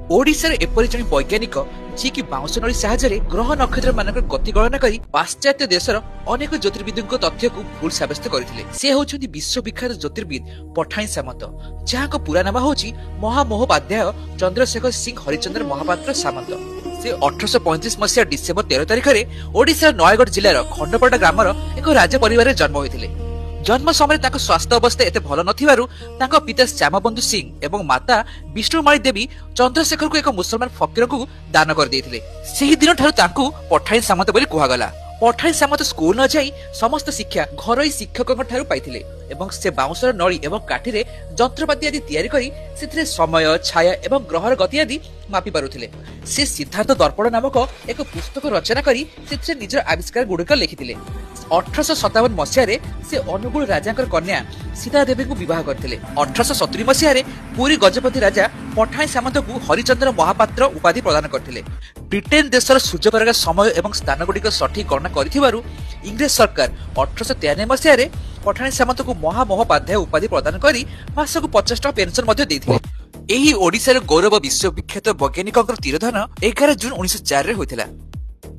ଓଡ଼ିଶାର ଏପରି ଜଣେ ବୈଜ୍ଞାନିକ, ଯିଏକି ବାଉଁଶ ନଳୀ ସାହାଯ୍ୟରେ ଗ୍ରହ ନକ୍ଷତ୍ର ମାନଙ୍କର ଗତି ଗଣନା କରି ପାଶ୍ଚାତ୍ୟ ଦେଶର ଅନେକ ଜ୍ୟୋତିର୍ବିଦଙ୍କ ତଥ୍ୟକୁ ଭୁଲ ସାବ୍ୟସ୍ତ କରିଥିଲେ। ସେ ହେଉଛନ୍ତି ବିଶ୍ୱବିଖ୍ୟାତ ଜ୍ୟୋତିର୍ବିଦ ପଠାଣି ସାମନ୍ତ, ଯାହାଙ୍କ ପୁରା ନାମ ହେଉଛି ମହାମହୋପାଧ୍ୟାୟ ଚନ୍ଦ୍ରଶେଖର ସିଂ ହରିଚନ୍ଦ୍ର ମହାପାତ୍ର ସାମନ୍ତ। ସେ 1835 ମସିହା ଡିସେମ୍ବର 13 ତାରିଖରେ ଓଡ଼ିଶାର ନୟାଗଡ଼ ଜିଲ୍ଲାର ଖଣ୍ଡପଡ଼ା ଗ୍ରାମର ଏକ ରାଜ ପରିବାରରେ ଜନ୍ମ ହୋଇଥିଲେ। ଜନ୍ମ ସମୟରେ ତାଙ୍କ ସ୍ୱାସ୍ଥ୍ୟ ଅବସ୍ଥା ଏତେ ଭଲ ନଥିବାରୁ ତାଙ୍କ ପିତା ଶ୍ୟାମବନ୍ଧୁ ସିଂ ଏବଂ ମାତା ବିଷ୍ଣୁମାଳୀ ଦେବୀ ଚନ୍ଦ୍ରଶେଖରକୁ ଏକ ମୁସଲମାନ ଫକୀରଙ୍କୁ ଦାନ କରିଦେଇଥିଲେ। ସେହି ଦିନଠାରୁ ତାଙ୍କୁ ପଠାଣି ସାମନ୍ତ ବୋଲି କୁହାଗଲା। ପଠାଣି ସାମନ୍ତ ସ୍କୁଲ ନ ଯାଇ ସମସ୍ତ ଶିକ୍ଷା ଘରୋଇ ଶିକ୍ଷକଙ୍କ ଠାରୁ ପାଇଥିଲେ ଏବଂ ସେ ବାଉଁଶର ନଳୀ ଏବଂ କାଠିରେ ଯନ୍ତ୍ରପାତି ଆଦି ତିଆରି କରି ସେଥିରେ ସମୟ, ଛାୟା ଏବଂ ଗ୍ରହର ଗତି ଆଦି ମାପି ପାରୁଥିଲେ। ସେ ସିଦ୍ଧାନ୍ତ ଦର୍ପଣ ନାମକ ଏକ ପୁସ୍ତକ ରଚନା କରି ସେଥିରେ ନିଜର ଆବିଷ୍କାର ଗୁଡ଼ିକ ଲେଖିଥିଲେ। 1857 ମସିହାରେ ସେ ଅନୁଗୁଳ ରାଜାଙ୍କର କନ୍ୟା ସୀତା ଦେବୀଙ୍କୁ ବିବାହ କରିଥିଲେ। 1870 ମସିହାରେ ପୁରୀ ଗଜପତି ରାଜା ପଠାଣି ସାମନ୍ତଙ୍କୁ ହରିଚନ୍ଦ୍ର ମହାପାତ୍ର ଉପାଧି ପ୍ରଦାନ କରିଥିଲେ। ବ୍ରିଟେନ ଦେଶର ସୂର୍ଯ୍ୟପରାଗ ସମୟ ଏବଂ ସ୍ଥାନ ଗୁଡ଼ିକ ସଠିକ ଗଣନା କରିଥିବାରୁ ଇଂରେଜ ସରକାର 1893 ମସିହାରେ ପଠାଣି ସାମନ୍ତଙ୍କୁ ମହାମହୋପାଧ୍ୟାୟ ଉପାଧି ପ୍ରଦାନ କରି ମାସକୁ 50 ଟଙ୍କା ପେନସନ ମଧ୍ୟ ଦେଇଥିଲେ। ଏହି ଓଡ଼ିଶାର ଗୌରବ ବିଶ୍ୱବିଖ୍ୟାତ ବୈଜ୍ଞାନିକଙ୍କର ତିରୋଧାନ 11 ଜୁନ 1904ରେ ହୋଇଥିଲା।